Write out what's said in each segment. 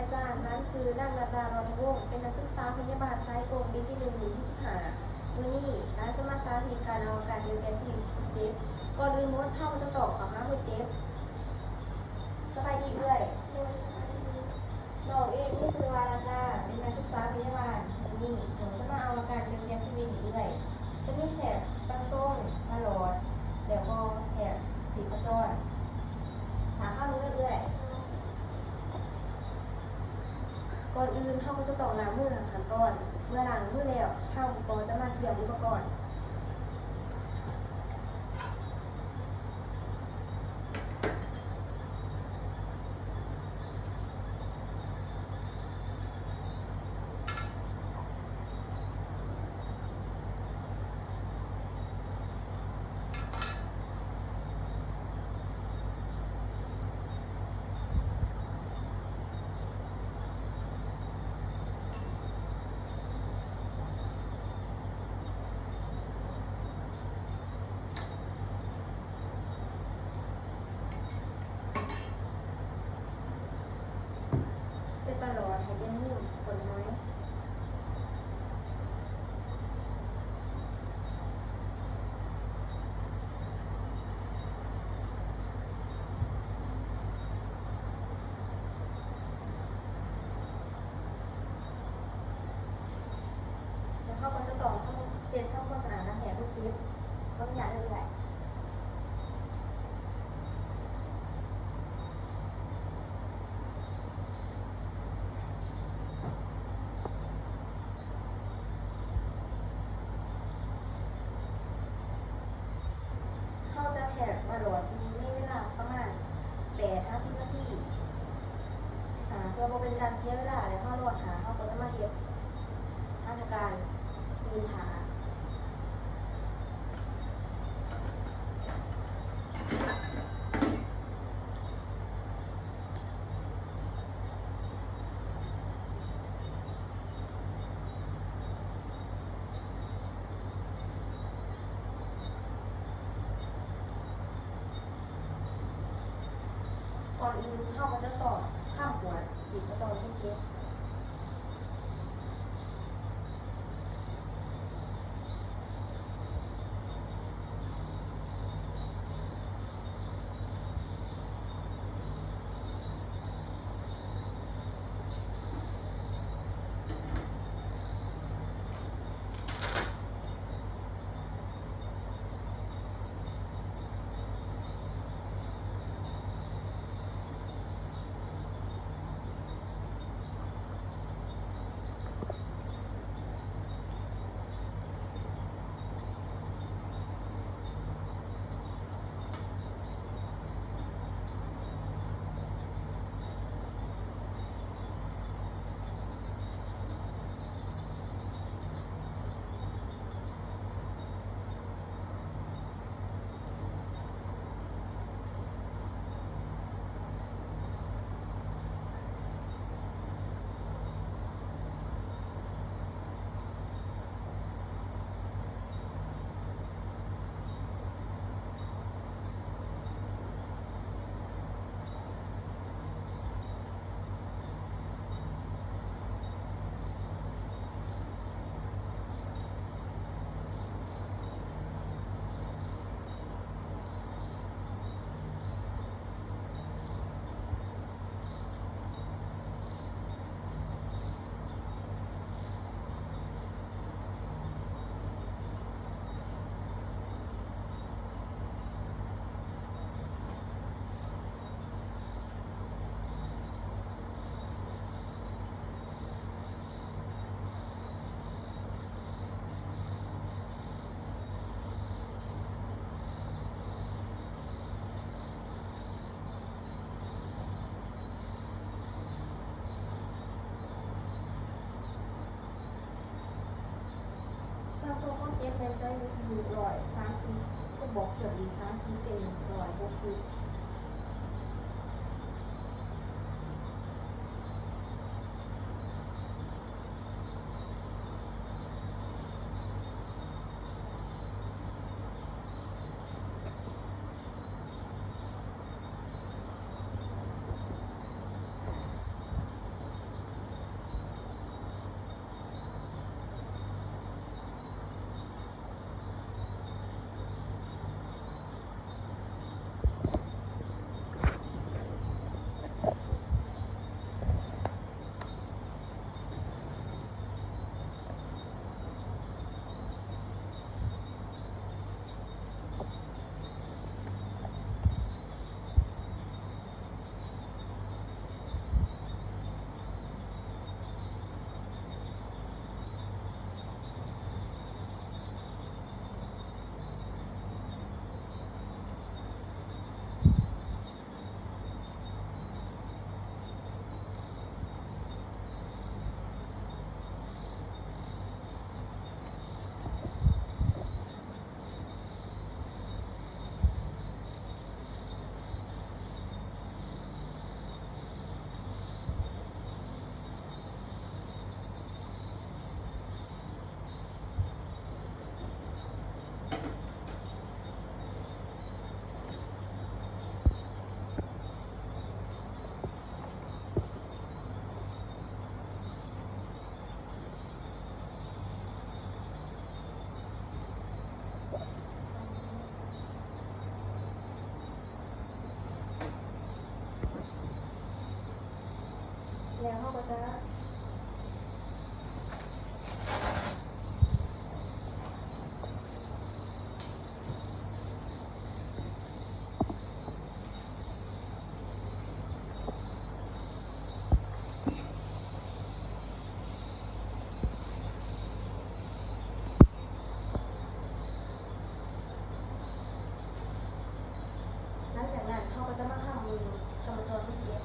ອາຈານ, ຫຼານຊື່ ນາງ ລັດດາ ລອດທະວົງ ເປັນນັກສຶກສາພະຍາບານສາຍກົງ ປີທີໜຶ່ງ ລຸ້ນທີສິບຫ້າ. ມື້ນີ້ຫຼານຈະມາສາທິດການເອົາອາການເປັນແກ່ຊີວິດຄົນເຈັບ. ກ່ອນອື່ນໝົດ, ເຮົາກໍຈະຕ້ອງເຂົ້າຫາຄົນເຈັບ. ສະບາຍດີເອື້ອຍ. ໂດຍ ສະບາຍດີ. ນ້ອງເອງມີຊື່ວ່າ ລັດດາ ເປັນນັກສຶກສາພະຍາບານ. ມື້ນີ້ນ້ອງຈະມາເອົາອາການເປັນແກ່ຊີວິດໃຫ້ເອື້ອຍ. ຈະມີແທບບັນຊົງ, ປະຫຼອດ ແລ້ວກໍແທບຊີບພະຈອນ. ຖ້າເຮົາເດີເອື້ອຍ. ກ່ອນອື່ນເຮົາກໍຈະຕ້ອງລ້າງມືຂັ້ນຕອນ. ເມື່ອລ້າງມືແລ້ວ, ເຮົາກໍຈະມາກຽມອຸປະກອນ. ເຊັດປະຫຼອດໃຫ້ເປັນຮູ້ນຂົນຫອຍ. ແລ້ວເຮົາກໍຈະຕ້ອງເຊັດທຳຄວາມສະອາດນຳແພດຜູ້ເຈັບ. ຂໍອະນຸຍາດເດີເອື້ອຍ. ເຮົາຈະແທກປະຫຼອດຢູ່ໃນເວລາປະມານແປດຫາສິບນາທີ. ອາ ເພື່ອບໍ່ເປັນການເສຍເວລາ ແລະ ເຮົາລໍຖ້າ, ເຮົາກໍຈະມາເຮັດມາດຕະການອື່ນຖ້າ. ກ່ອນອື່ນເຮົາກໍຈະຕ້ອງຄຳກວດຊີບພະຈອນຄົນເຈັບ. ເຄື່ອງຊ່ວຍຄົນເຈັບແມ່ນໃຊ້ຢູ່ຮ້ອຍສາມສິບ ຈະບວກເພີ່ມອີກສາມສິບ ເປັນຮ້ອຍຫົກສິບ. ເ ແລ້ວເຮົາກໍຈະ ຫຼັງຈາກນັ້ນເຮົາກໍຈະມາຄຳເບິ່ງກຳມະທອນທີເຈັດ.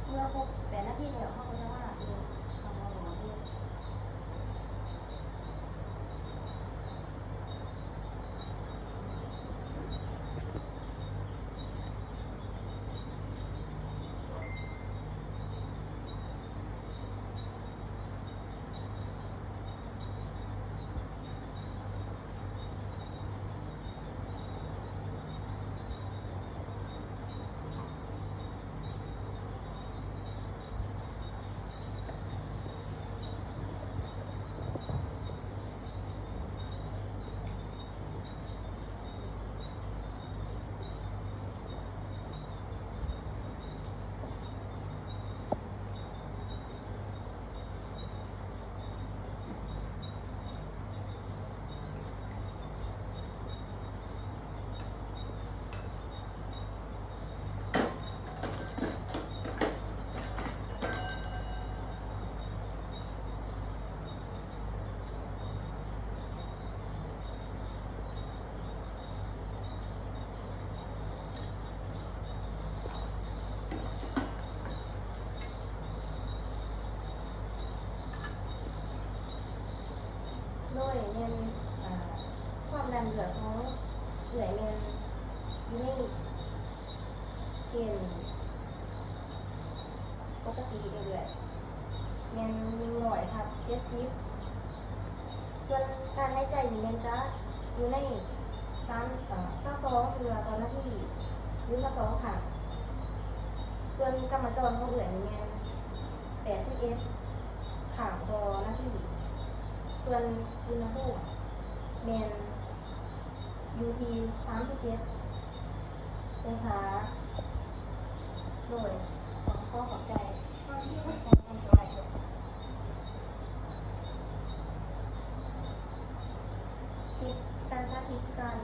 ເມື່ອຄົບແປດນາທີແລ້ວ ເຮົາກໍຈະມາເບິ່ງຄຳເວົ້າຂອງເຮົາ. ໂດຍແມ່ນ ອ່າ ຄວາມດັນເລືອດຂອງເອື້ອຍແມ່ນຢູ່ໃນເກນປົກກະຕິເດີ້ເອື້ອຍ ແມ່ນໜຶ່ງຮ້ອຍທັບເຈັດສິບ. ສ່ວນການຫາຍໃຈນີ້ແມ່ນຈະຢູ່ໃນ ສາມ ເອີ່ ຊາວສອງເທື່ອຕໍ່ນາທີ ຫຼື ຊາວສອງຄັ້ງ. ສ່ວນກຳມະຈອນຂອງເອື້ອຍນີ້ແມ່ນ ແປດສິບເອັດຄັ້ງຕໍ່ນາທີ. ສ່ວນອຸນຫະພູມແມ່ນຢູ່ທີ່ ສາມສິບເຈັດອົງສາ. ໂດຍ ຂໍຂອບໃຈ. ຄລິບການສາທິດການ